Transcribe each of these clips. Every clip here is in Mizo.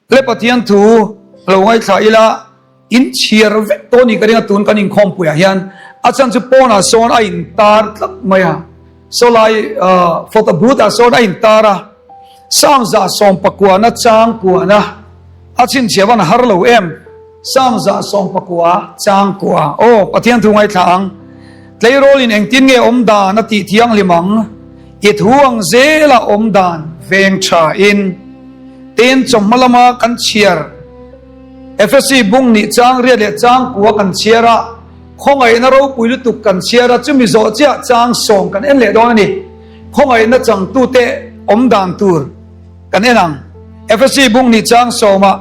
Le Pathian thu lo ngaithla ila in chhiar vek tawh ni ka ring a tun kan inkhawmpuiah hian a chhan chu pawnah sawn a intar tlat mai a saw lai photo booth ah sawn a intar a Samza sawmpakuana changkuana a chhinchhiah van har lo em Samza sawmpakua changkua aw Pathian thu ngaithla ang tleirawlin engtin nge awm dan a tih thianghlim ang i thu ang zela awm dan veng tha in Tin, chawhma lama kan chhiar Efesi bung nih chang riat leh chang kua kan chhiar a, khawngaihna ropui lutuk kan chhiar a, chumi zawh chiah chang sawm kan en leh dawn a ni. Khawngaihna changtute awm dan tur kan en ang. Efesi bung nih chang sawmah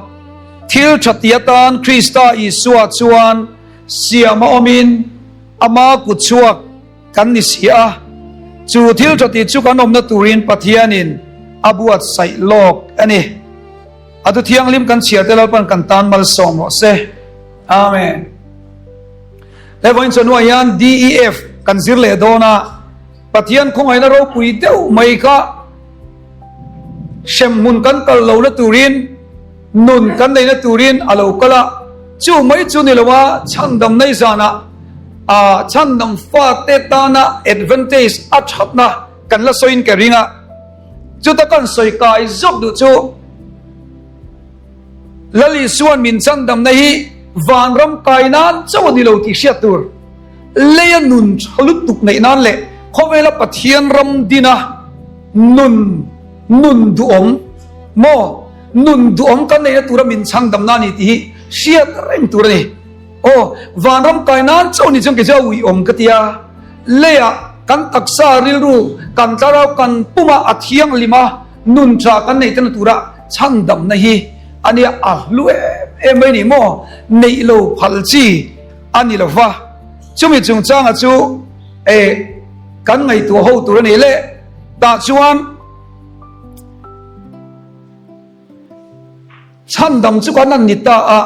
thil tha ti atan Krista Isua chuan siam a awmin ama kut chhuak Kan ni si a, chu thil tha tih chu kan awmna turin Pathianin a buatsaih lawk a ni. A thu thianghlim kan chhiar te Lalpan kan tan malsawm rawh se. Amen. He vawiin chawhnuah hian DEF kan zir leh dawn a, Pathian khawngaihna ropui deuh mai kha hremhmun kan kal lohna turin nun kan neihna turin a lo kal a, chu mai chu ni lo a, chhandam nei zanah ah chhandam fate tana advantage a thatna kan la sawiin ka ring a, chuta kan sawi kai zawk duh chu Lal Isuan min chhandamna hi vanram kai nan chauh a ni lo tih hriat tur, leia nun tha lutuk neih nan leh khawvela Pathian ram dina nun nun duhawm maw nun duhawm kan neihna tura min chhandamna a ni tih hi hriat reng tur a ni. Aw, vanram kai nan chauh ni chuan kei chu a uiawm ka ti a, leiah kan taksa rilru kan thlarau kan puma a thianghlim a, nun tha kan neih tana tura chhandamna hi a nia a hlu em em mai ni maw, neih lo phal chi a ni lo va, chumi chungchanga chu e kan ngaihtuah ho tur a ni le, tah chuan. Chhandam chu kan an ni ta a,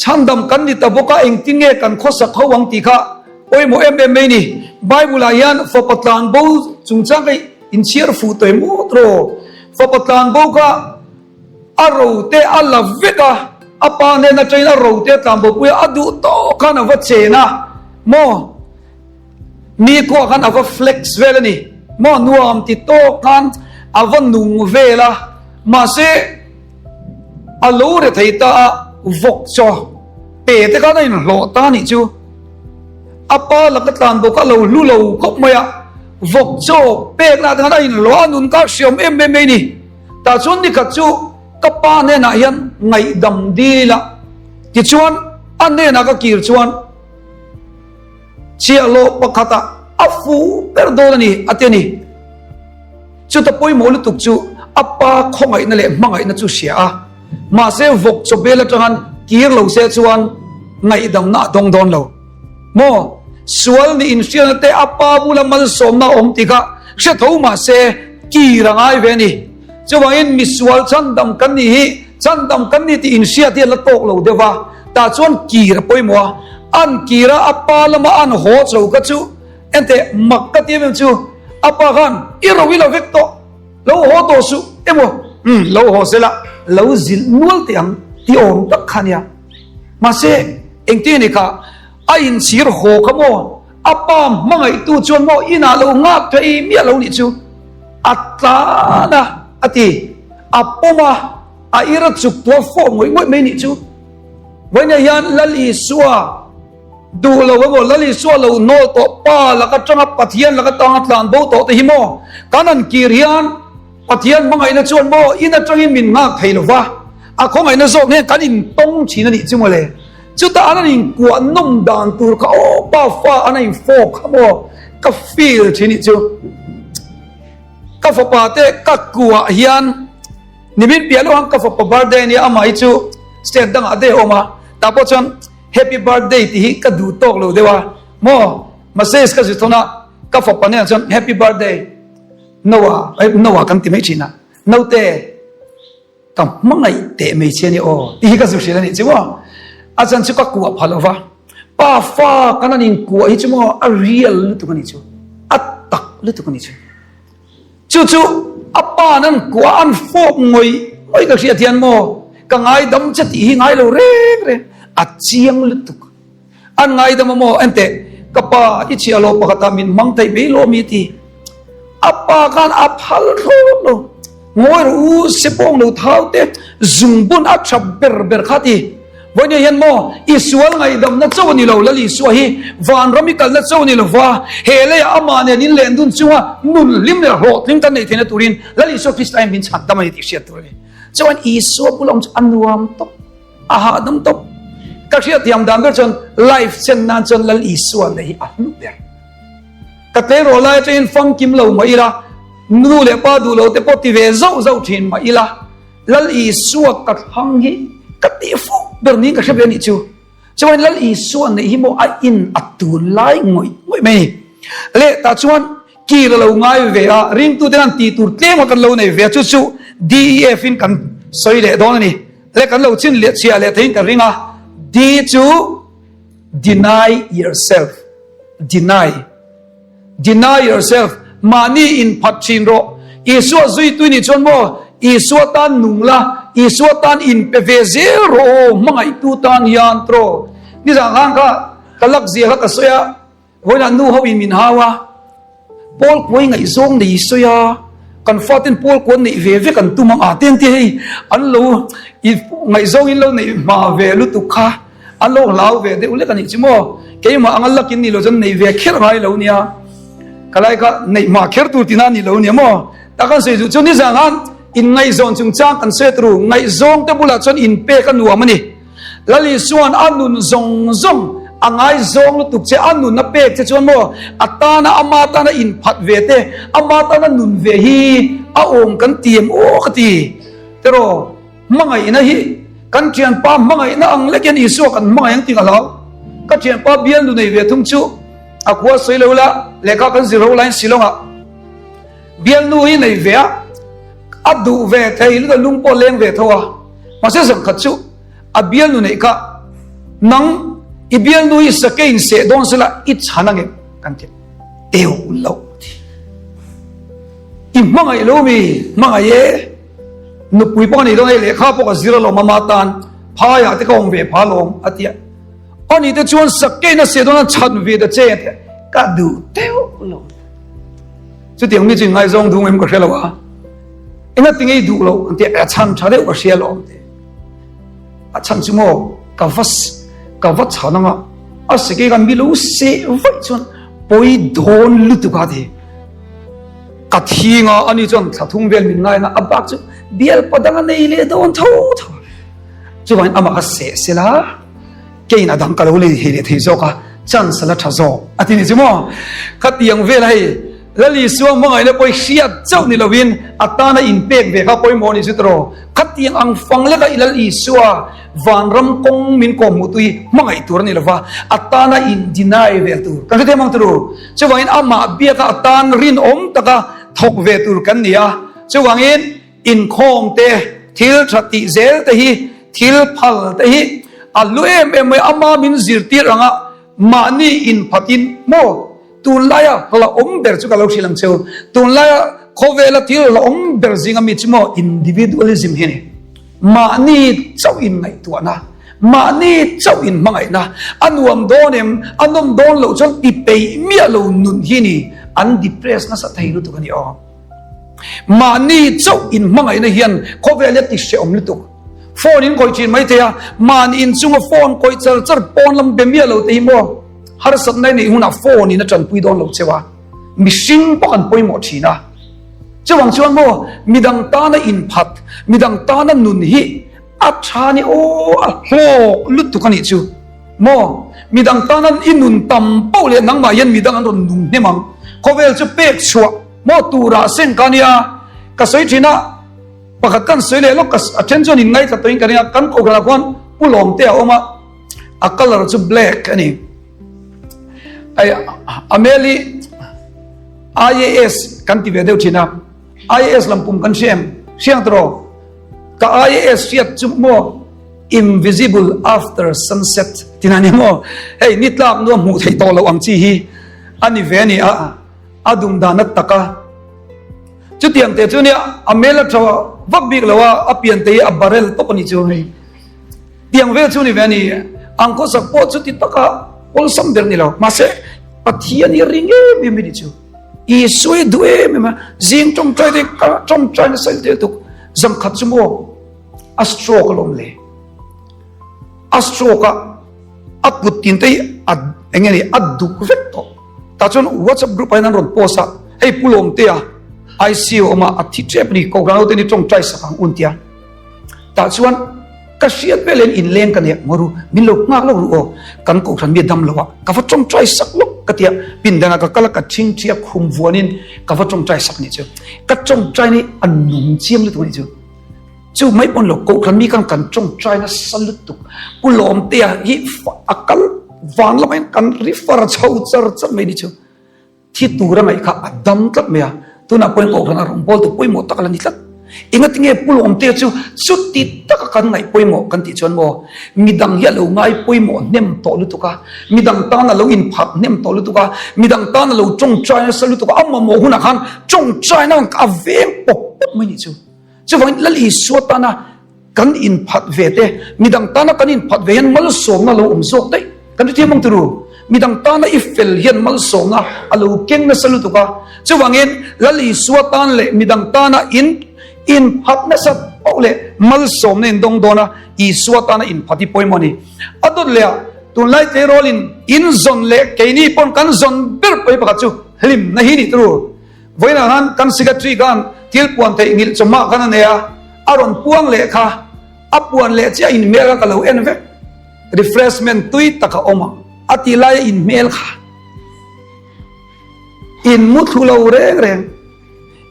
chhandam kan ni ta bawk a, engtin nge kan khawsak ho ang tih kha pawimawh em em mai ni. Bible ah hian fapa tlan bo chungchang kha inchhiar fuh tawh em aw tawh. Fapa tlan bo kha a ro te a la vek a, a pa hnen atangin a ro te a tlan bo pui a, a duh tawk khan a va chen a maw. Mi khuah khan a va flex vel a ni maw, nuam ti tawk khan a va nung vel a, mahse a lo re thei ta a, vawk chaw pe te khan a inhlawh ta a nih chu. A pa laka tlan bawk a lo hlu lo khawp mai a, vawk chaw pek lah te khan a inhlawh a, nun kha hriam em em mai a ni. Tah chuan nikhat chu ka pa hnenah hian ngaihdam dil ila, tichuan a hnenah ka kir chuan, Chiahloh pakhatah a fuh ber dawn a ni, a ti a ni. Chuta pawimawh lutuk chu a pa khawngaihna leh hmangaihna chu hria a, mahse vawk chawbel atangin kir lo se chuan ngaihdamna a dawng dawn lo. Maw? Sual nih inhriatna te a pa bula malsawmna a awm tih kha hre tho mahse kir a ngai ve a ni. Chuvangin misual chhandam kan nih hi Chhandam kan ni tih inhriat hi a la tawk lo deuh a, tah chuan kir a pawimawh a, an kir a, a pa lama an haw cho kha chu enteh mak ka ti em em chu, a pa khan i ro i la vek tawh, lo haw tawh suh emaw umm lo haw sela lo zilh nual teh ang ti awm tak kha nia. Mahse engtin ni kha a inchhir haw kha maw a pa hmangaihtu chuan maw inah lo nghak thei miah lo nih chu a tlan a a ti. A pawm a, a ir a chuk tuah fawh ngawih ngawih mai nih chu. Vawiinah hian Lal Isua duh lo emaw, Lal Isua lo nawl tawh pa laka tanga Pathian laka tanga tlan bo tawh te hi maw kan han kir hian Pathian hmangaihna chuan maw in atangin min nghak thei lo va, a khawngaihna zawk hian kan intawng thin a nih chu mawle. Chutah an han inkuah nawm dan tur kha aw pa fa an han infawk kha maw ka feel thin nih chu. Ka fapa te ka kuah hian nimin piah loh ang ka fapa birthday ania amah hi chu state dangah te a awm a tah pawh chuan happy birthday tih hi ka duh tawk lo deuh a maw message ka zir thawn a ka fapa nen chuan happy birthday Noah Noah kan ti mai thin a naute Ka hmangaih teh mai che a ni aw tih hi ka zu hrilh a nih chu maw. A chan chu ka kuah phah lo va, pa fa kan an inkuah hi chu maw a real lutuk a nih chu, a tak lutuk a nih chu. Chu chu a pa an an kuah an fawp ngawih ngawih ka hriat hian maw. Ka ngaidam che tih hi ngai lo reng reng. A chiang lutuk. An ngaidam a maw? Enteh, ka pa i chhiah lo pakhatah min hmang theih mai lo mi ti. A pa khan a phal thlawt lo. Ngawi rawh u, sepawng lo thau te, zungbun a tha ber ber kha ti. Vawinia hian maw, i sual ngaihdamna cho a ni lo, Lal Isua hi vanram i kalna cho a ni lo va, he leiah amah nen in len dun chunga nun hlim leh hlawhtling kan neih theihna turin Lal Isua Krista hian min chhan dam a ni tih hriat tur a ni. Chuan Isua bula awm chu a nuam tawp, a hahdam tawp. Ka hriatthiam dan ber chuan life chen nan chuan Lal Isua neih hi a hlu ber. Ka tleirawl lai atangin famkim lo mah ila, nu leh pa duh lo te pawh ti ve zauh zauh thin mah ila, Lal Isua ka thlang hi ka tih fuh ber niin ka hre ve a nih chu. Chuan Lal Isua neih hi maw a in a tun lai ngawih ngawih mai a ni. Leh tah chuan kir a lo ngai ve a, ringtute hian tih tur tlem kha kan lo nei ve a, chu chu DEF in kan sawi leh dawn a ni. Leh kan lo chin leh chhiah leh theiin ka ring a, D chu deny yourself, deny. Deny yourself, mahni inphat thin rawh. Isua zuitui nih chuan maw, Isua tan nung la, Isua tan inpe ve zel rawh aw, hmangaihtu tan hian tawh. Nizan khan kha ka lak zia kha ka sawi a, vawiinah nu ho in min hau a, Paul kuai ngaihzawng nei sawi a, kan faten Paul kuan neih ve vek an tum ang a, te an ti hei, an lo ngaihzawng in lo neih hma ve lutuk kha. A lo hlau ve deuh lek a nih chu maw? Keimah anga lakin ni lo chuan nei ve kher ngai lo nia. Ka lai kha neih hma kher tur tina ni lo nia maw? Tak an sawi duh chu nizan khan inngaihzawn chungchang kan sawi turu ngaihzawng te bulah chuan inpek a nuam a ni. Lal Isua'n a nun zawng zawng a ngaizawng lutuk che, a nun a pek che chuan maw a tana ama tana inphat ve te, ama tana nun ve hi a awm kan ti em aw ka ti. Tiraw? Hmangaihna hi kan thianpa hmangaihna ang lek hian Isua kan hmangaih ang tih ka hlau. Ka thianpa bialnu nei ve thung chu a khua sawi lo la, lehkha kan zir ho laiin Shillong-ah bialnu hi nei ve a, a duh ve thei lutuk a, lung pawh a leng ve tho a. Mahse zan khat chu a bialnu neih kha nang i bialnu hi sake in seh dawn sela i chhan ang em kan ti teuh loh a ti. I hmangaih lo mi hmangaih e. Nupui pawh a nei dawn a, lehkha pawh ka zir alawm ama tan phaiah te ka awm ve pha alawm a ti a. Ani te chuan sakkein a seh dawn a chhan ve ta che a ti a, ka duh deuh lo. Chutiang mi chu ingaizawng dung em ka hre lo a, enga tinge i duh loh an ti a, a chhan tha deuh ka hria alawm a ti. A chhan chu maw ka va ka va chhan anga a sakei khan mi lo seh vaih chuan pawi dawn lutuk a ti. Ka thing a, ani chuan thla thum vel min ngai anga a bak chu bialpa dang a nei leh dawn tho tho. Chuvangin amah kha seh sel a, keiin a dang ka lo lei thei leh thei zawk a, chance a la tha zawk a ti ni chu maw? Khatiang vel hei Lal Isua hmangaihna pawh i hriat chauh ni lovin a tana inpek ve kha pawimawh ni chu tawh. Khatiang ang fang leka i Lal Isua Vanram kawng min kawhhmuh tu hi hmangaih tur a ni lova, a tana in deny vel tur kan hrethiam ang turu. Chuvangin amah biaka a tan rinawm taka thawk ve tur kan ni a. Chuvangin inkhawm te, thil tha tih zel te hi, thil phal te hi a hlu em em mai. Ama min zirtir anga mahni inphatin maw tunlaia hlauhawm ber chu ka lo hrilh ang cheu. Tunlaia khawvela thil hlauhawm ber zinga mi chu maw individualism hi a ni. Mahni chauh in ngaihtuahna, mahni chauh in hmangaihna, a nuam dawn em, a nawm dawn loh chuan ti peih miah lo nun hi ni, an depress nasa thei lutuk a ni aw. Mahni chauh in hmangaihna hian khawvel hi a ti hrehawm lutuk. Phone in kawih thin mai thei a, mahni inchunga phone kawih char char pawn lam be miah lo te hi maw harsatna i neih hunah phone in a tanpui dawn lo cheu a, mihring pawh kan pawimawh thin a. Chuvang chuan maw midang tana inphat, midang tana nun hi a tha ni aw, a hlawk lutuk a nih chu. Maw midang tana i nun tam poh leh nangmah hian midang an rawn nung hnem ang. Khawvel chu pek chhuah maw turah seng ka nia. Ka sawi thin a, pakhat kan sawi leh lawk ka a then chuan inngaithla tawhin ka ring a, kan kohhranah khuan Pu Lawmte a awm a, a colour chu black a ni. Ai Ameli IAS kan ti ve deuh thin a, IAS lam pum kan hria em? Hriang tawh ka IAS hriat chu maw invisible after sunset tina ni maw hei ni tlak nuam hmuh theih tawh loh ang chi hi a ni ve a ni a, a dum dan a taka. Chutiang te chu nia a hmel a tha vak bik lo a, a pian te hi a barel tawp a nih chu hei. Tiang vel chu ni ve a ni. Ang khawsak pawh chu ti taka awlsam ber ni lo. Mahse Pathian hi ring em em a nih chu. Isua hi duh em em a, zing tawngtai te ka tawngtai nasa tel tuk. Zangkhat chu maw a stroke alawm le. A stroke a a kut tin te hi a eng nge ni a duk vek tawh. Tah chuan WhatsApp group ah hian an rawn post a, hei Pu Lawmtea ICU awm a, a thi tep a ni, Kohhran ho te ni tawngtai sak ang un tia. Tah chuan ka hriat vel hian inleng ka nei a, Ngaw ru, min lo nghak lawk ru aw, kan Kohhran mi a dam lo a, ka va tawngtai sak lawk ka ti a, pindan ah ka kal a, ka thingthi a, khum vuanin ka va tawngtai sak a nih chu. Ka tawngtai na hi a nung chiang lutuk a nih chu. Chu mai pawn lo kohhran mi khan kan tawngtai nasa lutuk. Pu Lawmtea hi a kal van lamah hian kan refer chho char char mai ni chu. Thi tura ngaih kha a dam tlat mai a. Tunah pawhin kohhran a rawn bawl tu pawimawh tak a la ni tlat. Engatinge Pu Lawmtea chu chuti taka kan ngaih pawimawh kan tih chuan maw midang hi a lo ngai pawimawh hnem tawh lutuk a, midang tan a lo inphat hnem tawh lutuk a, midang tan a lo tawngtai nasa lutuk a, a mamawh hunah khan tawngtaina a veng pawp pawp mai ni chu. Chuvangin Lal Isua tana kan inphat ve te, midang tana kan inphat ve hian malsawmna lo awm zawk daih. Kan hrethiam ang turu, midang tana i fel hian malsawmna a lo keng nasa lutuk a. Chuvangin Lal Isua tan leh midang tana in inphat nasa pauh leh malsawmna in dawng dawn a, Isua tana inphat hi pawimawh a ni. A dawt leh ah tunlai tleirawlin in zawn leh keini pawn kan zawn ber pawi pakhat chu hlimna hi ni turu. Vawiinah khan kan secretary khan thil puan theih nghilh chawhmah khan a nei a, a rawn puang leh kha, a puan leh chiah inhmel kha ka lo en vek, refreshment tui tak a awm ang a tih laia inhmel kha in mu thlu lo reng reng.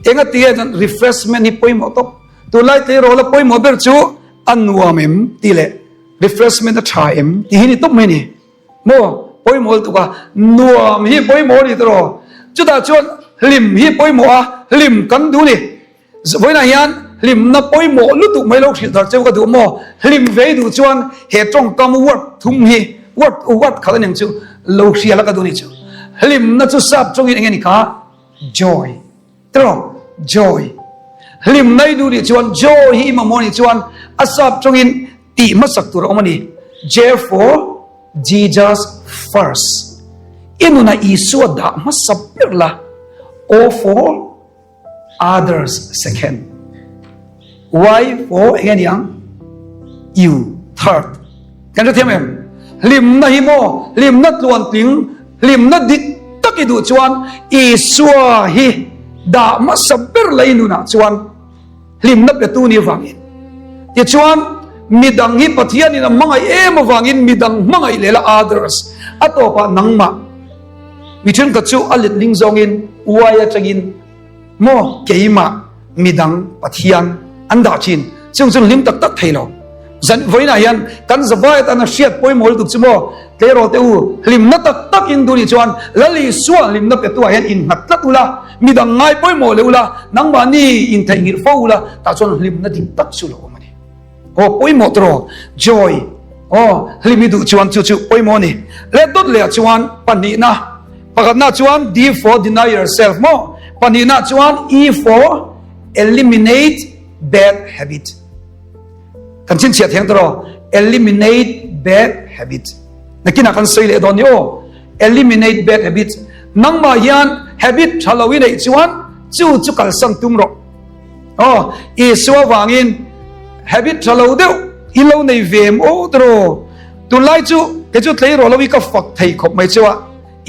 Enga ti nge chuan refreshment hi pawimawh tawp, tunlai tleirawl a pawimawh ber chu a nuam em tih leh refreshment a tha em tih hi ni tawp mai a ni. Maw? Pawimawh lutuk a, nuam hi pawimawh a ni tawh. Chutah chuan hlim hi pawimawh a, hlim kan duh ni. Vawiinah hian hlimna pawimawh lutuk mai lo hrilh thar cheu ka duh maw? Hlim ve duh chuan he tawngkam word thum hi, word word khat a ni ang chu, lo hria la ka duh ni chu. Hlimna chu sap tawngin eng nge ni kha? Joy. Tawh joy. Hlimna i duh nih chuan joy hi i mamawh nih chuan a sap tawngin tih hmasak tur a awm a ni. J for Jesus first. I nunah Isua dah hmasa ber la. O for others second. Y for eng nge ni ang? You third. Kan hrethiam em? Hlimna hi maw? Hlimna tluantling, hlimna dik tak i duh chuan Isua hi dah hmasa ber la i nunah chuan hlimna petu ni avangin. Tichuan, midang hi Pathianin a hmangaih em avangin midang hmangaih leh la others a tawpah nangmah. Mi thenkhat chu a letling zawngin uai atangin Maw keimah midang Pathian an dah thin chung chu hlim tak tak thei lo. Zan vawiinah hian kan zavai atana hriat pawimawh lutuk chu maw tleirawl te u hlimna tak tak in duh nih chuan Lal Isua hlimna pe tuah hian innghat tlat ula, midang ngai pawimawh leh ula, nangmahni intheihnghilh fo ula tah chuan hlimna dik tak chu lo awm a ni. Aw pawimawh tawh joy aw hlim i duh chuan chu chu pawimawh a ni. Leh dawt leh ah chuan pahnihna pakhatna chuan D for deny yourself maw pahnihna chuan E for eliminate bad habit kan chhinchhiah thiang tawh eliminate bad habit nakinah kan sawi leh dawn ni aw eliminate bad habit nangmah hian habit tha lo i neih chuan chu chu kalsan tum rawh. Aw, Isua vangin habit tha lo deuh i lo nei ve em aw tiraw? Tunlai chu kei chu tleirawl ho hi ka fak thei khawp mai chu a,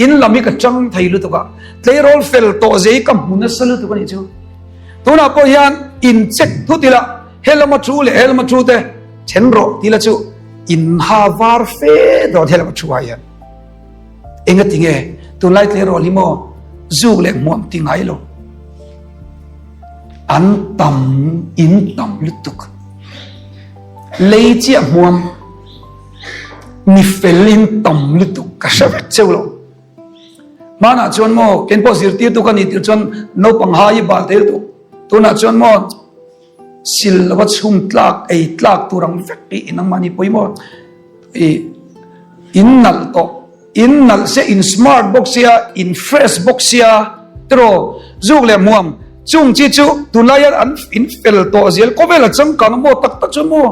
in lam hi ka chang thei lutuk a, tleirawl fel tawh zia hi ka hmu nasa lutuk a nih chu. Tunah pawh hian in check thut ila, he lama thu leh he lama thu te then rawh tih la chu in ha var fe dawn he lama thu ah hian. Engati nge tunlai tleirawl hi maw zuk leh hmuam ti ngai lo. An tam in tam lutuk. Lei chiah hmuam mi fel in tam lutuk ka hre vek cheu lo. Hmanah chuan maw ken pawh zirtirtu ka nih tir chuan naupang hai i bal thei lutuk. Tunah chuan maw sil lova chhum tlak ei tlak tur ang vek i nangmahni pawimawh i in nalh tawh. In nalh sia, in smart bawk sia, in fresh bawk sia tiraw? Zuk leh hmuam. Chung chi chu tunlai hian an in fel tawh zel khawvel a changkang maw tak tak chuan maw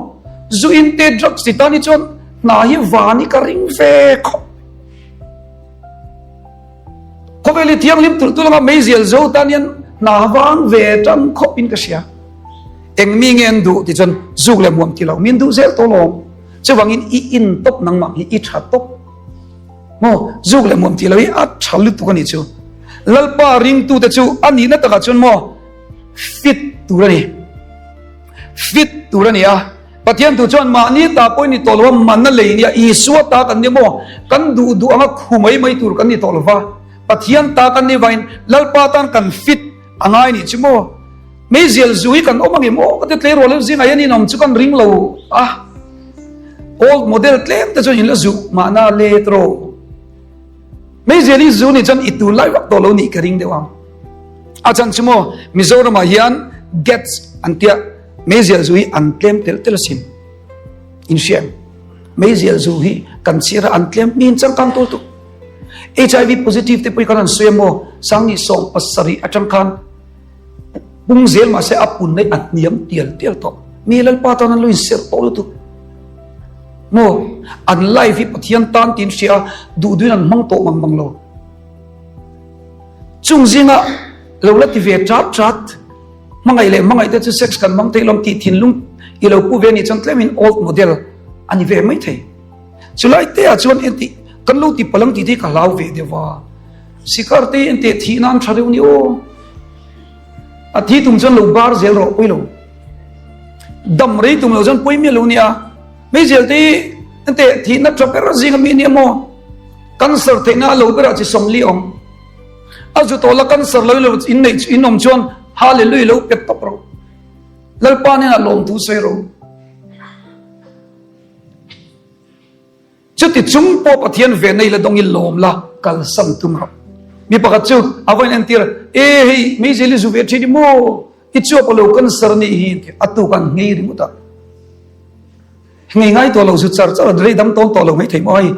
zu in te drugs ti tan hi chuan hna hi van hi ka ring ve khawp. Khawvel hi thianghlim tulh tulh anga meizial zo tan hian hna vang ve tan khawp in ka hria. Eng mi nge an duh ti chuan zuk leh muam ti lo min duh zel tawh lawm. Chuvangin i in tawp nangmah hi i tha tawp. Maw zuk leh muam ti lo hi a tha lutuk a nih chu. Lalpa ringtute chu a nihna takah chuan maw fit tur a ni. Fit tur a ni a. Pathian thu chuan mahni ta pawh i ni tawh lo a, manna lei nia Isua ta kan ni maw? Kan duh duh anga khu mai mai tur kan ni tawh lo va, Pathian ta kan ni vangin Lalpa tan kan fit a ngai nih chu maw? Meizial zu hi kan awm ang em aw? Ka ti tleirawl deuh zingah hian inawm chu kan ring lo a, old model tlem te chuan in la zuh mahna let rawh. Meizial hi zu nih chuan i tun lai vak tawh lo nih ka ring deuh ang. A chhan chu maw Mizoramah hian gets an tia. Meizial zu hi an tlem telh telh asin. In hria em? Meizial zu hi kan chhiar a an tlem mi in changkang tul tuk. HIV positive te pawh hi kan han sawi a maw? Sangni 70 atang khan pung zel mahse a pun mai a hniam tial tial tawh. Mi Lalpa tan an lo inserh tawh lutuk. Maw? An life hi Pathian tan tiin hria a, duh duhin an hmang tawh mang mang lo. Chung zinga lo la ti ve chat chat. Hmangaih leh hmangaih te chu sex kan hmang thei lawm tih thinlung i lo pu ve nih chuan tlemin old model a ni ve mai thei. Chulai te ah chuan entih kan lo ti palang tih te hi ka hlau ve deuh a. Sikar te hi enteh thih nan tha deuh ni aw. A thi tum chuan lo bar zel rawh pawi lo. Dam rei tum lo chuan pawi miah lo nia. Hmeichhia te hi enteh thihna tha ber zing ami nia maw. Cancer theihna a lo berah chi 40 awm. A zu tawh la cancer lo lo in neih in awm chuan hallelujah lo pet tawp ro. Lalpa hnenah lawmthu sawi ro. Chuti chung pawh Pathian ve nei la dawng i lawm la kalsan tum rawh. Mi pakhat chu a vawiin entir e hei meizel i zu ve thin i maw i chuap a lo cancer nih hi a tuk an nghei ringawt a. Ngei ngai tawh lo zu char char a rei dam tawn tawh lo mai thei maw hei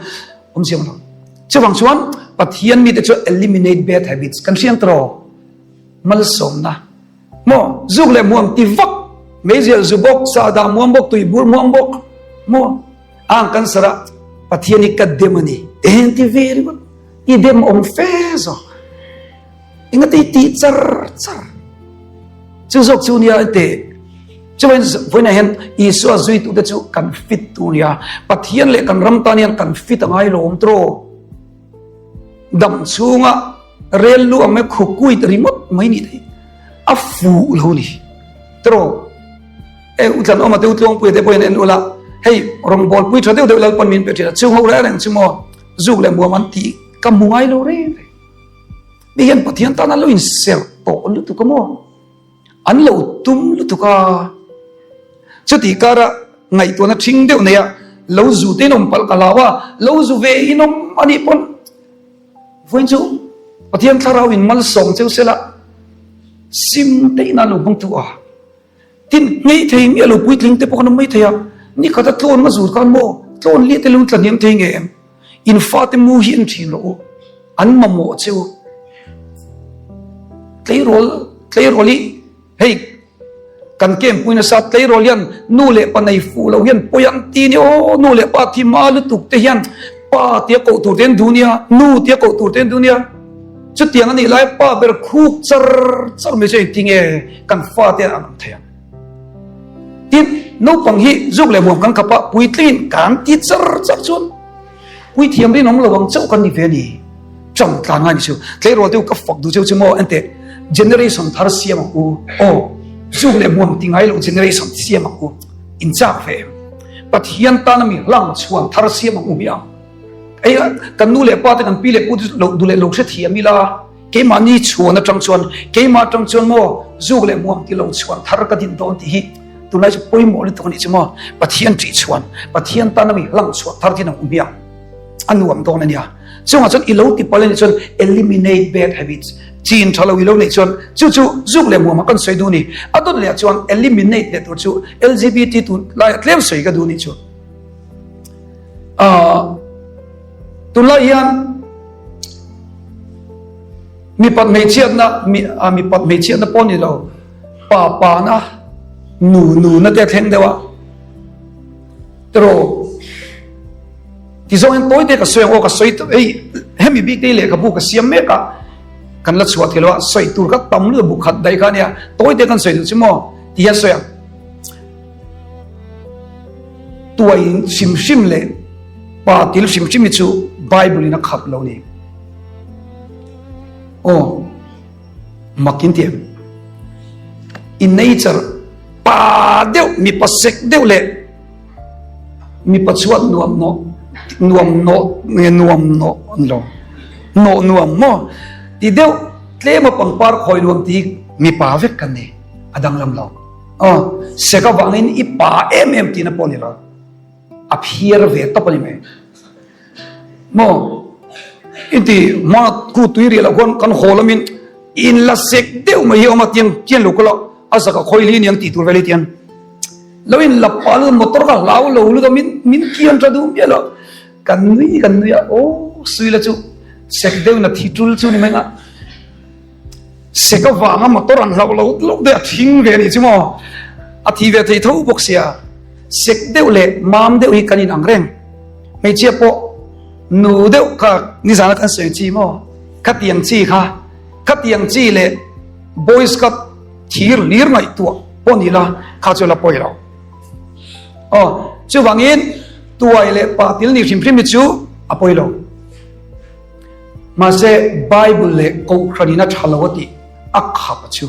awm siam lo. Chuvang chuan Pathian mite chu eliminate bad habits kan hriang tawh malsawmna maw zuk leh muam ti vak meizial zu bawk sahdah muam bawk tuibur muam bawk maw ang kan sara Pathian hi ka dem ani eng ti ve ringawt i dem awm fe zawk Engati tih char char. Chu zawk chu nia te. Chuan vawiinah hian Isua zuitute chu kan fit tur nia. Pathian leh kan ram tan hian kan fit a ngai lawm tawh. Dam chhunga rel lu ang mai khukuit ringawt mai ni thei. A fuh lo ni. Tawh. E utlan awm a te utluangpuia te pawhin en ula. Hei rawngbawlpui tha deuh deuh Lalpan min pe thin a. Chung ho reng reng chu maw zuk leh muam an tih ka hmu ngai lo reng reng. Mi hian Pathian tan an lo inserh tawh lutuk a maw? An lo tum lutuk a. Chutih kara ngaihtuahna ṭhing deuh nei a, lo zu te in awm palh ka hlau a, lo zu ve in awm a nih pawn vawiin chu Pathian thlarau in malsawm cheu sela sim te in an lo hmang tu a. Tin, ngei thei miah lo puitling te pawh kan awm mai thei a, ni khata tlawn nga zur khan maw tlawn liah te lo tla hniam thei nge em? In fate mu hi en thin rawh u, an mamawh che u. Tleirawl, tleirawl hi hei kan camp pui nasa tleirawl hian nu leh pa nei fuh lo hian pawi an ti nia aw, nu leh pa thi hma lutuk te hian pa tia koh tur te an duh nia, nu tia koh tur te an duh nia. Chutiang a nih lai pa ber khuk char char mai chu engtin nge kan fate an awm thei ang? Tin, naupang hi zuk leh muam kan khap a, puitlingin kan ti char char chuan puithiam rinawm lo ang chauh kan ni ve a ni. Tang tlan ngai ni chu. Tleirawl te u ka fak duh cheu chu maw enteh generation thar siam ang u. Aw, zuk leh muam ti ngai lo generation siam ang u. In chak ve em? Pathian tana mi hlang chhuan thar siam ang u hmiang. Ei kan nu leh pa te kan pi leh pu te lo duh leh lo hre thiam ila keimahni chhuan atang chuan keimah atang chuan maw zuk leh muam ti lo chhuan thar ka din dawn tih hi tunlai chu pawimawh lutuk a nih chu maw Pathian ṭih chhuan Pathian tana mi hlang chhuah thar din ang u hmiang a nuam dawn a nia chungah chuan i lo ti palh a nih chuan eliminate bad habits chin tha lo i lo neih chuan chu chu zuk leh muamah kan sawi duh a ni a dawt leh ah chuan eliminate leh tur chu LGBT tunlaiah tlem sawi ka duh a nih chu. Tunlai hian Mipat hmeichhiatna, mipat hmeichhiatna pawh ni lo, pa pana, nu nuna te a thleng deuh a. Tiraw, ti zawng hian tawi te ka sawi ang aw, ka sawi tawh hei hemi bik te hi lehkhabu ka siam mek a, kan la chhuah thei lo a, sawi tur kha tam lutuk bu khat daih kha a nia, tawi te kan sawi duh chu maw ti hian sawi ang. Tuai hrim hrim leh pa til hrim hrim hi chu Bible in a khap lo ni. Aw, mak in ti em? In nature pa deuh, mipa sek deuh leh mipa chhuat nuam nawh, nuam nawh nge nuam nawh ani lo, nawh nuam maw ti deuh tlema pangpar khawi nuam ti mipa vek kan ni, a danglam lo. Aw, sek avangin i pa em em tihna pawh ni lo, a phiar ve tawp a ni mai. Maw? Inti hma ku tui riah loh khuan kan haw lamin in la sek deuh mai hi a awm a, tiang chian lo kawlh a, a zaka khawi li aniang tih tur vel hi tiang lo in la pah lut motor kha hlau lo lut a min min kian tha duh miah lo kan nui kan nui a aw sui la chu sek deuh in a thi tul chu ni mai nga sek avanga motor an hlauh lo lo deuh a thing ve a nih chu maw a thi ve thei tho bawk sia sek deuh leh mam deuh hi kan in ang reng. Hmeichhia pawh nu deuh kha nizana kan sawi chi maw? Khatiang chi kha, khatiang chi leh boys kha thir hlir ngaihtuah pawh ni la kha chu la pawi lo. Aw, chuvangin tuai leh patil ni hrim hrim hi chu a pawi lo. Mahse Bible leh Kohhran in a tha lo a tih a khap a chu.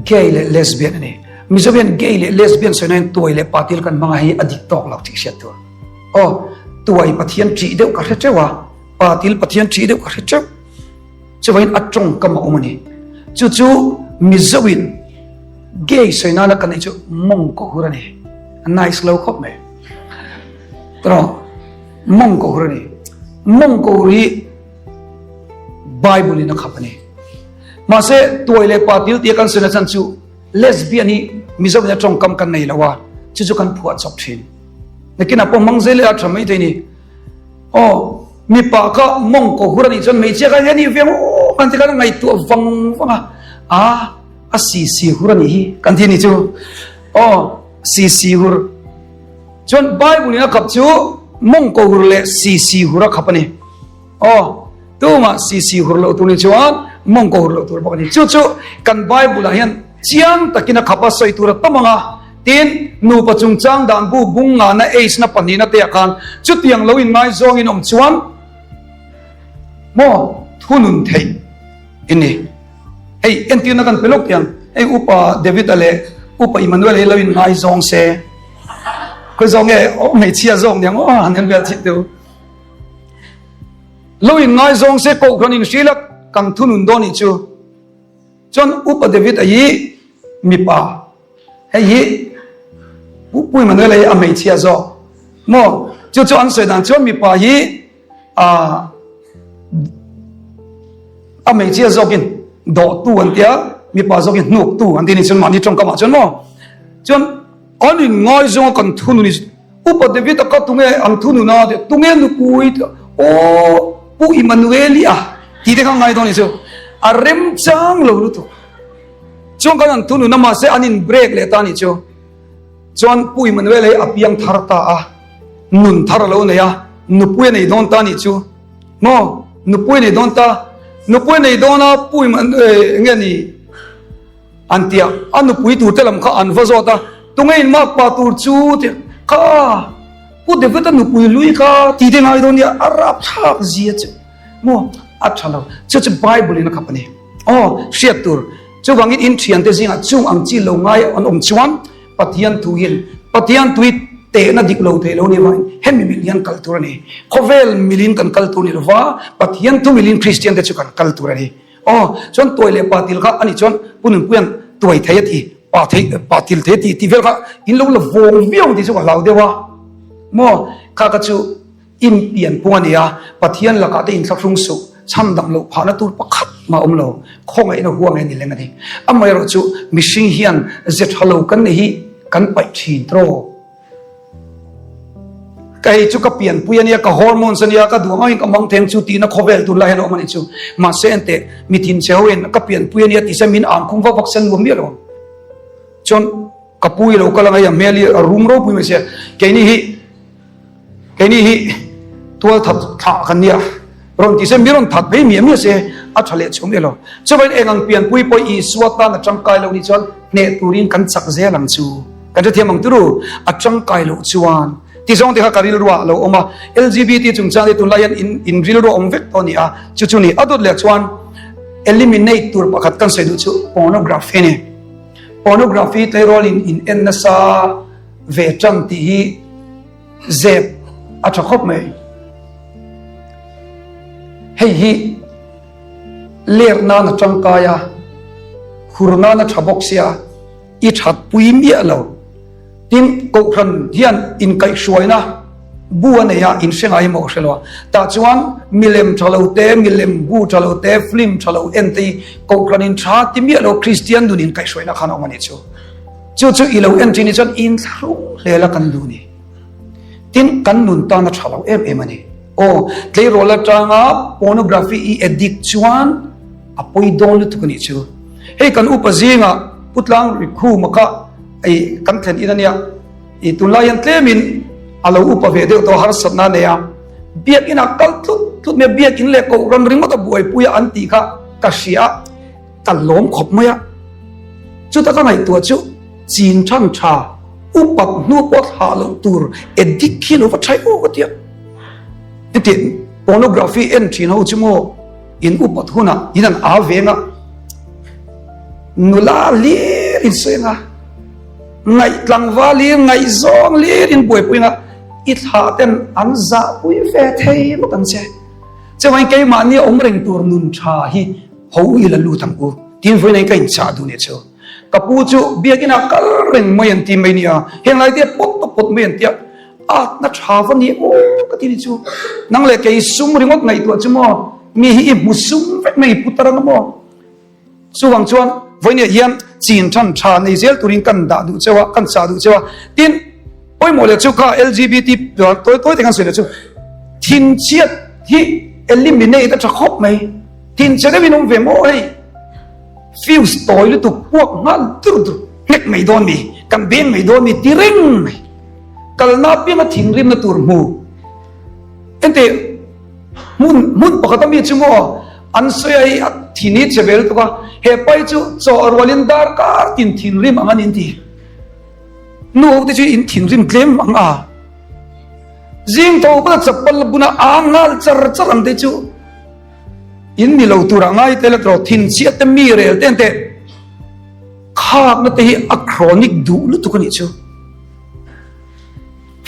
Gay leh lesbian a ni. Mizo hian gay leh lesbian sawi nain tuai leh patil kan hmang a hei a dik tawk lo tih hriat tur. Aw, tuai Pathian ṭih deuh ka hre ṭeuh a, patil Pathian ṭih deuh ka hre ṭeuh. Chuvangin a ṭawngkam a awm a ni. Chu chu Mizoin gay sawi nana kan neih chu mawngkaw hur a ni. A nice lo khawp mai. Tawh, mawngkaw hur a ni. Mawngkaw hur hi Bible in a khap a ni. Mahse, tuai leh pa til tia kan sawi na chan chu lesbian hi Mizo in a tawngkam kan nei lo a, chu chu kan phuah chawp thin. Nakinah pawh hmang zel ila a tha mai thei ni. Aw, mipa kha mawngkaw hur a nih chuan hmeichhia kha hian i veng aw kan ti khan a ngaihtuah vang vang a, a a si si hur a nih hi kan ti a nih chu. Aw, si si hur. Chuan Bible in a khap chu mawngkaw hur leh si si hur a khap a ni. Aw, tumah sisi hur loh tur ni chuan mawngkaw hur loh tur bawk a ni. Chu chu kan Bible-ah hian chiang takin a khap a, sawi tur a tam ang a. Tin, nupa chungchang dan bu bung ngahna age-na pahnihna te ah khan chutiang lo inngaizawngin awm chuan maw thunun theih i ni. Hei entirna kan pe lawk tiang, hei Upa David-a leh Upa Emmanuel-a hi lo inngaizawng se, khawi zawng nge aw hmeichhia zawk niang aw han en vel chhin teh u. Lo in ngaizawng se kohhran in hrilh a kan thunun dawn nih chu. Chuan Upa David a hi mipa hei hi Pu Emmanuel a hi a hmeichhia zawk maw chu chu an sawi dan chuan mipa hi a a hmeichhia zawkin dawhtu an tia mipa zawkin hnuktu an ti ni chuan mahni tawngkamah chuan maw chuan an in ngaizawng a kan thunun Upa David a ka tunge an thunun a tih tunge nupui tih aw Pu Emmanueli a tih te kha ngai dawn ni chu a remchang lo lutuk chuan kan an thunun a mahse an in break leh ta ni chu chuan Pu Emmanuel hi a piang thar ta a nun thar a lo nei a nupui a nei dawn ta ni chu maw nupui a nei dawn ta nupui a nei dawn a Pu Emmanuel nge ni An ti a, a nupui tur te lam kha an va zawt a, Tunge in mak pa tur chu ti kha Pu David-a nupui hlui kha ti te ngai dawn nia, a rapthlak zia chu maw a tha lo, chu chu Bible in a khap a ni. Aw, hriat tur, chuvangin in thiante zingah chung ang chi lo ngai an awm chuan Pathian thu hian Pathian tui tehna dik lo thei lo ni vangin hemi mil hian kal tur a ni. Khawvel milin kan kal tur ni lova, Pathian thu milin Kristian te chu kan kal tur a ni. Aw, chuan tuai leh pa til kha ani chuan Pu Nunpuia'n tuai thei a ti, pa thei, pa til thei a ti tih vel kha in lo la vawng viau tih chu ka hlau deuh a. Maw, kha kha chu in pian pung a ni a, Pathian lakah te inthlahrung suh, chhandam loh phahna tur pakhat mah awm lo, khawngaihna huang hian i leng a ni. Amaherawh chu mihring hian ze tha lo kan nei hi kan paih thin tawk. Ka hei chu ka pianpui a nia, ka hormones a nia, ka duh angin ka mang theng chu tihna khawvel tunlai hian a awm a nih chu. Mahse enteh, mi thinchhe hoin ka pianpui a nia tih se min ang khum vak vak sen nuam miah lo ang. Chuan ka pu i lo kal ang hei a hmel hi a rum ropui mai sia, keini hi keini hi tual that thlah kan nia, rawn ti se mi rawn that phei miah miah se a tha leh chhung elo. Chuvangin eng ang pianpui pawh Isua tan a tangkai lo nih chuan hneh turin kan chak zel ang chu. Kan hrethiam ang turu, a tangkai loh chuan ti zawng te kha ka rilruah a lo awm a, LGBT chungchang te tunlai hian in in rilru a awm vek tawh a ni a, chu chu ni. A dawt leh chuan eliminate tur pakhat kan sawi duh chu pornography a ni. Pornography tleirawl in in en nasa ve tan tih hi zep a tha khawp mai. Hei hi ler nan a tangkai a, hur nan a tha bawk sia. I that pui miah lo. Tin, Kohhran hian inkaihhruaina bu a nei a, in hre ngai maw hre lo a. Tah chuan milem tha lo te, milem bu tha lo te, film tha lo en te hi Kohhran in tha ti miah lo Kristian nun inkaihhruaina khan a awm a nih chu. Chu chu i lo en thin hi chuan inthlahrung hle la kan duh ni. Tin, kan nun tan a tha lo em em a ni. Aw, tleirawl atanga pornography i addict chuan a pawi dawn lutuk a nih chu. Hei kan upa zingah Pu Tlang Rikhuma kha ei kan thlen in a nia. I tunlai hian tlemin a lo upa ve deuh tawh harsatna a nei a. Biakinah kal tlut tlut mai a, biakin leh kohhran ringawt a buaipui a an tih kha ka hria a, ka lawm khawp mai a. Chuta ka ngaihtuah chu chin than tha upat hnu pawh thlah loh tur addict hi lo va tha aw ka ti a. Heti pornography en thin ho chu maw in upat hunah in an aa veng a, nula lir in sawi ang a, ngaih tlangval lir, ngaihzawng lir in buaipui ang a, i thlah ten an zahpui ve thei ngawt ang che. Chuvangin keimahni awm reng tur nun tha hi ho i la lut ang u tiin vawiin ka inchah duh nih chu. Ka pu chu biakinah kal reng mai an ti mai nia, heng lai te pawt ta pawt mai an tia, atna tha va ni aw ka ti ni chu. Nang leh kei sum ringawt ngaihtuah chu maw, mi hi i hmu sum vek mai i pu ta rang a maw. Chuvang chuan vawiin hian chin than tha nei zel turin kan dah duh cheu a, kan chah duh cheu a. Tin, pawimawh leh chu kha LGBT tawi tawi te kan sawi leh chu thinchhiat hi eliminate a tha khawp mai. Thinchhe deuhin awm ve maw hei? Fuse tawi lutuk puak nghal dur dur nghek mai dawn mi, kan beng mai dawn mi ti reng mai. Kalna apianga thinrimna tur hmu. Enteh hmun hmun pakhat a mi chu maw an sawi a hei a thin hi che ve lutuk a, he pai chu chaw a rualin darkar tin thinrim ang an inti. Nu ho te chu in thinrim tlem ang a. Zing tho pawh chapal buna ang nghal char char ang te chu In ni lo turah ngai te la tawh thin chiah te mi rel te teh khakna te hi a chronic duh lutuk a nih chu.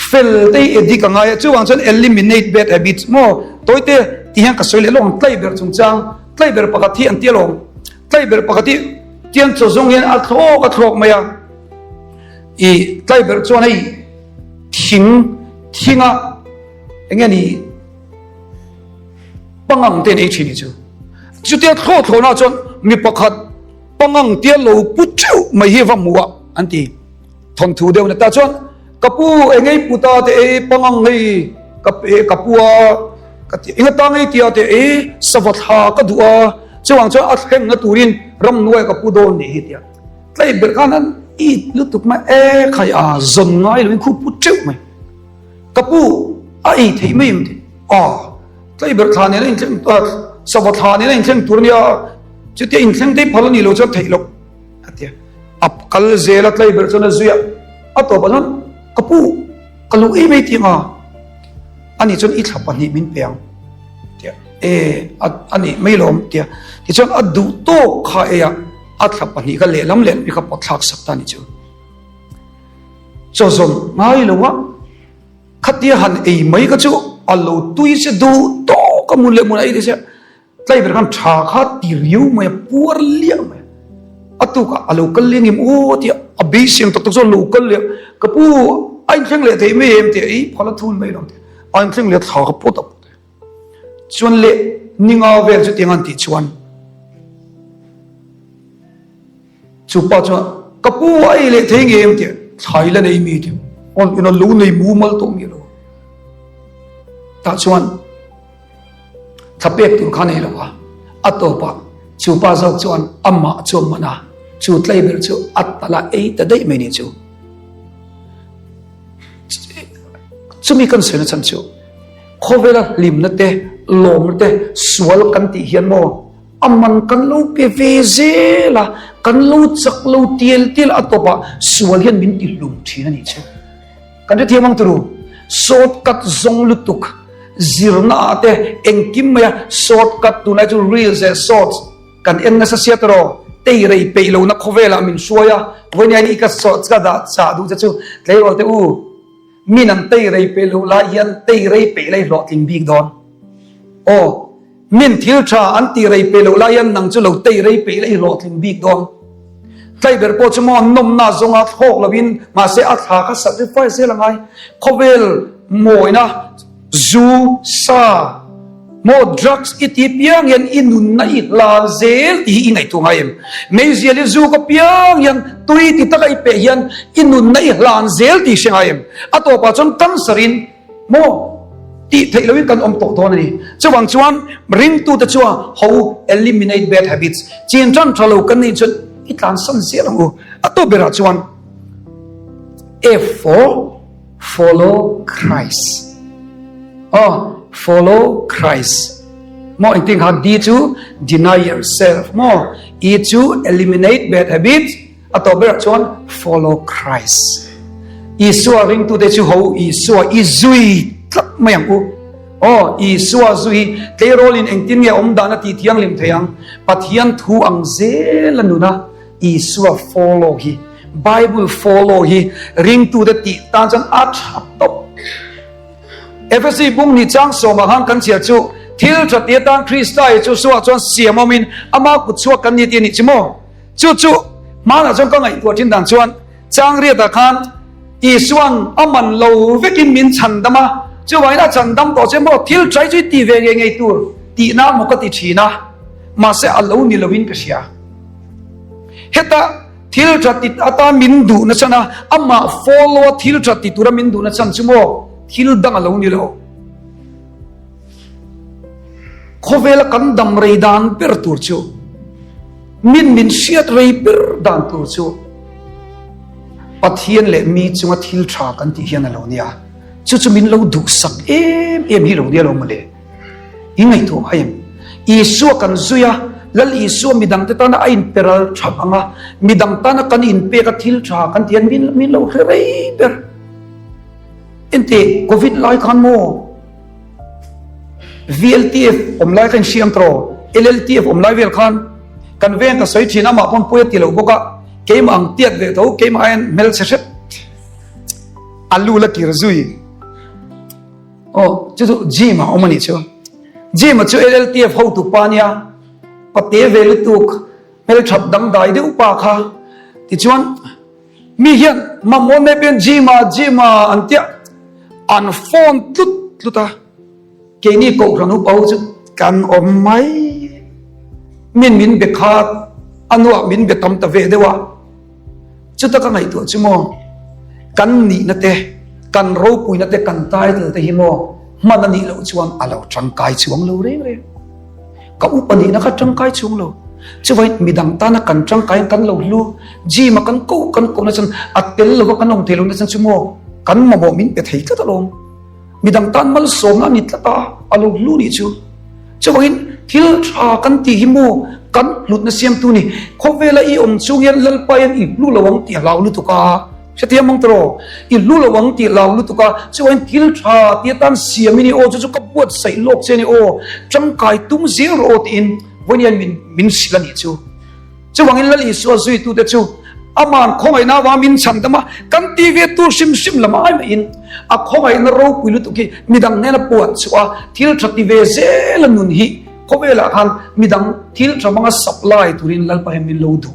Fel te hi addict a ngai a chuvang chuan eliminate bad habits maw tawi te ti hian ka sawi leh lawk ang tlai ber chungchang tlai ber pakhat hi an ti alawm tlai ber pakhat hi tiang chaw zawng hian a thlawk a thlawk mai a i tlai ber chuan hei thing thinga enge ni Pangang te an ei thin hi chu. Chutia thlawh thlawhna chuan mi pakhat pangang tia lo pu theuh mai hi va hmu a an ti. Thawnthu deuh na ta chuan ka pu engei pu ta te ei pangang hei ka ka pu a ka ti enga tang ei tia te ei sava thla ka duh a chuvang chuan a thleng na turin ramnuai ka pu dawn nih hi tia. Tlei ber khan an it lutuk mai e khai a zawn ngai loin khu pu theuh mai. Ka pu a ei theih mai em ti? A, tlei ber thla nena inthleng, sava thla nena inthleng tur ania, chutia inthleng te phal a nih loh chuan theih loh a ti a. A kal zel a, tlei ber chuan a zui a, a tawpah chuan ka pu ka lo ei mai tih ang a, ani chuan i thla pahnih min pe ang tia, e a nih mai lawm tia, tichuan a duh tawk kha ei a, a thla pahnih kha lehlam lehlam hi kha pawt thlak sak ta a ni chu. Chaw zawm ngai lo a, khatia han ei mai kha chu a lo tui se duh tawk a mun leh mun a ei ti se tlai ber khan tha kha ti riau mai a, puar liah mai a, a tukah a lo kal leng em aw tia a beiseng tak tak chuan a lo kal leh a, ka pu a inthleng leh theih mai em tia ei phal a thun mai lo tia a inthleng leh thla kha pawt a pawt a. Chuan leh ninga vel chutiang an tih chuan Chu pa chuan, Ka pu a ei leh thei nge em tih thlai la nei mi tih awn ina lo nei mumal tawh mi lo. Tah chuan thla pek tur kha nei lo a, a tawpah chu pa zawk chuan amah chu a man a, chu tlei ber chu a tala ei ta daih mai ni chu. Chumi kan sawi na chhan chu khawvela hlimna te, lawmna te, sual kan tih hian maw a man kan lo pe ve zel a, kan lo chak lo tial tial a tawpah sual hian min ti hlum thin a nih chu. Kan hrethiam ang turu, shortcut zawng lutuk zirna ah te engkim mai a shortcut tunlai chu reels leh shorts kan en nasa sia tawh tei rei peih lohna khawvelah min hruai a, vawiin hian i ka shorts ka dah chah duh che chu tleirawl teh u, min an tei rei peih loh lai hian tei rei peih lai hlawhtling bik dawn aw. Min thil tha an tih rei peih loh lai hian nang chu lo tei rei peih la i hlawhtling bik dawn. Tlaiber pawh chu maw nawmna zawnga thlawk loin mahse a thla kha sacrifice zel a ngai. Khawvel mawina zu, sa, maw drugs i ti piang hian i nunna i hlan zel tih hi i ngaihtuah ngai em? Meizial i zuk apiang hian tui ti taka i peh hian i nunna i hlan zel tih i hre ngai em? A tawpah chuan cancer in Maw? Tih theih loin kan awm tawh dawn a ni. Chuvang chuan ringtute chuan ho eliminate bad habits, chin tan tha lo kan nih chuan i tlansan zel ang u. A tawp berah chuan F for follow Christ. Aw, follow Christ. Maw engtin kha D chu deny yourself maw? E chu eliminate bad habits. A tawp berah chuan follow Christ. Isua ringtute chu ho Isua i zui tlat mai ang u. Aw, Isua zui tleirawlin engtin nge awm dan a tih thianghlim thei ang? Pathian thu ang zel a nun a, Isua follow hi, Bible follow hi ringtute tih tan chuan a tha tawp. Efesi bung ni chang sawmah khan kan chhiar chu thil tha ti atan Krista i chu suah chuan siam awmin ama kut chhuak kan ni tih a nih chi maw? Chu chu hmanah chuan ka ngaihtuah thin dan chuan Changriatah khan Isuan a man lo vekin min chhan dam a, chuvangin a chhan dam tawh che maw thil trai chu i ti ve ngei ngei tur tihna maw ka ti thin a, mahse a lo ni loin ka hria. Heta thil tha ti atan min duh na chhan a, amah follow a thil tha ti tura min duh na chhan chu maw thil dang a lo ni lo. Khawvela kan dam rei dan ber tur chu Min min hriat rei ber dan tur chu Pathian leh mi chunga thil tha kan tih hian a lo nia. Chu chu min lo duhsak em em hi lo nia lo mawle. I ngaihtuah ngai em? Isua kan zui a, Lal Isua midangte tana a inperal thap ang a, midang tana kan inpek a thil tha kan tih hian min min lo hre rei ber. Enteh, Covid lai khan maw? VLTF awm lai kha in hriam tawh LLTF awm lai vel khan kan veng ka sawi thin amah pawn pawi a ti lo bawk a keimah ang tiat ve tho keimah aiin hmelchhe hrep a lu la kir zui aw chu chu gym ah awm a nih chu gym ah chu LLTF hotu pa nia pate ve lutuk hmelthat dangdai deuh pa kha tichuan Mi hian mamawh nei pian gym ah gym ah an tia an phone tlut tlut a, keini kohhran upa ho chu kan awm mai. Min min be khat a nuah min be tam ta ve deuh a, chuta ka ngaihtuah chu maw kan nihna te kan ropuina te kan title te hi maw hman a nih loh chuan a lo tangkai chuang lo reng reng. Ka upa nihna kha tangkai chung lo. Chuvai midang tana kan tangkai kan lo hlu, gym a kan ko kan ko na chan a tel lova kan awm thei lo na chan chu maw kan mamawh min pe thei tlat alawm. Midang tan malsawmna a ni tlat a, a lo hlu nih chu. Chuvangin thil tha kan tih hi maw kan hlutna siamtu ni. Khawvela i awm chung hian Lalpa hian i hlu lo ang tih a hlau lutuk a. Hrethiam mang tawh, i hlu lo ang tih lau lutuk a, chuan thil tha ti atan siam i ni aw, chu chu ka buatsaih lawk che a ni aw, tangkai tum zel rawh aw tiin vawiin hian min min hrilh a nih chu. Chuvangin Lal Isua zuitute chu aman khawngaihna avanga min chhan dam a, kan ti ve tur hrim hrim lam ai mahin a khawngaihna ropui lutuk hi midang hnena puan chhuah a, thil tha ti ve zel a nun hi khawvelah khan midang thil tha hmanga supply turin Lalpa hian min lo duh.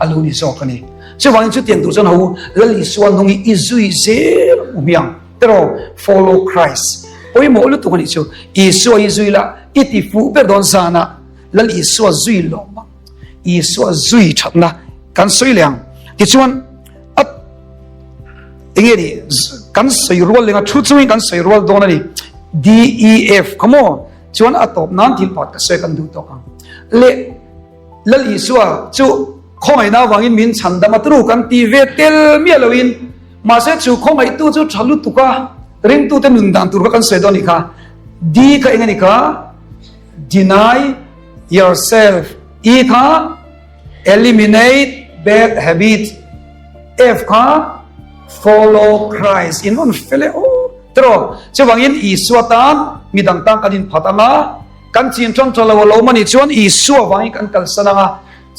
A lo ni zawk a ni. Chuvangin chutiang tur chuan ho Lal Isua nung hi i zui zel u hmiang. Teraw, follow Christ. Pawimawh lutuk a nih chu. Isua hi zui la, i ti fuh ber dawn zanah Lal Isua zui lawm ang. Isua zui thatna kan sawi leh ang. Tichuan, a enge ni, kan sawi rual lenga thu chungin kan sawi rual dawn a ni. D E F kha maw? Chuan a tawp nan thil pakhat ka sawi kan duh tawk ang. Le Lal Isua chu khawngaihna avangin min chhandam a turu kan ti ve tel miah loin mahse chu khawngaihtu chu tha lutuk a ringtute nun dan tur kha kan sawi dawn a nih kha. D kha eng a ni kha? Deny yourself. E kha Eliminate bad habit. F kha Follow Christ. In rawn fel e aw tiraw. Chuvangin Isua tan midang tan kan inphat ang a, kan chin tang tha lo a lo mani chuan Isua vangin kan kalsan ang a,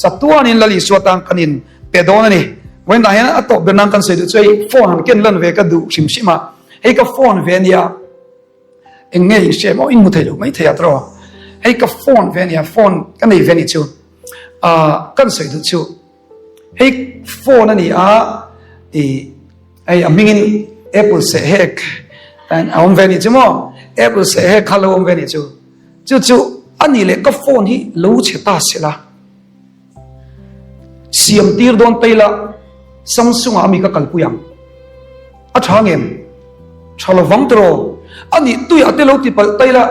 chatuanin Lal Isua tan kan in pe dawn a ni. Vawiinah hian a tawp ber nan kan sawi duh chu hei phone han ken lan ve ka duh hrim hrim a, hei ka phone ve ania. Eng nge in hria maw in hmu thei lo mai thei a tiraw. Hei ka phone ve ania, phone ka nei ve ni chu. Ah kan sawi duh chu hei phone a ni a i hei a hmingin apple seh hek a awm ve ni chu maw apple seh hek kha lo awm ve ni chu chu chu a nih leh ka phone hi lo chhe ta se la siam tir dawn pei la Samsung ah mi ka kalpui ang a tha ngem tha lovang tiraw a nih tuiah te lo ti palh tai la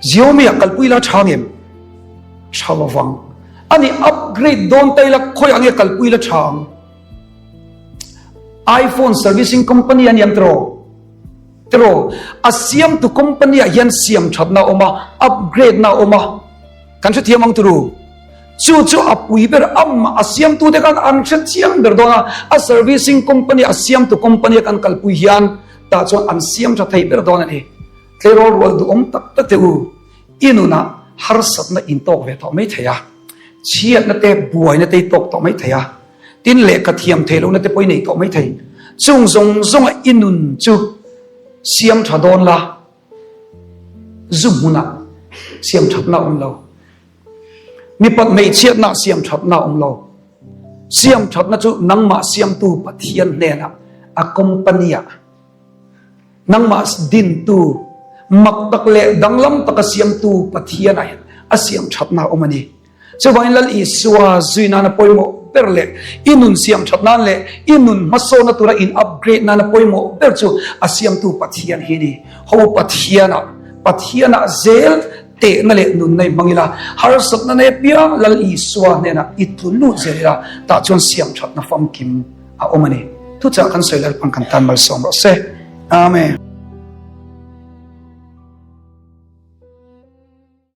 Xiaomi ah kalpui la tha ngem? Tha lovang. Ani upgrade dawn ta ila khawiah nge kalpui la tha ang? iPhone servicing company a niang tiraw? Tiraw? A siamtu company ah hian siam thatna a awm a, upgrade na a awm a. Kan hrethiam ang turu. Chu chu a pui ber amah a siamtu te khan an hrechiang ber dawn a, a servicing company a siamtu company a kan kalpui hian tah chuan an siam tha thei ber dawn a ni. Tleirawl rual duhawm tak tak te u, i nunah harsatna in tawk ve tawh mai thei a, chhiatna te, buaina te i tawk tawh mai thei a, tin lehkha thiam thei lohna te pawh i nei tawh mai thei. Chung zawng zawnga i nun chu siam tha dawn la, zu hmunah siam thatna awm lo, mipat hmeichhiatna siam thatna awm lo. Siam thatna chu nangmah siamtu Pathian hnenah a company-ah Nangmah dintu, mak tak leh danglam taka siamtu Pathianah hian a siam thatna a awm a ni. Chuvangin Lal Isua zui nana pawimawh ber leh i nun siam that nan leh i nun hmasawnna tura in upgrade nana pawimawh ber chu a siamtu Pathian hi a ni. Ho Pathianah, Pathianah zel tehna leh nunna i hmang ila, harsatna nei apiang Lal Isua hnenah i tlu lut zel ila, tah chuan siam thatna famkim a awm a ni. Thuchah kan sawi Lalpan kan tan malsawm rawh se. Amen.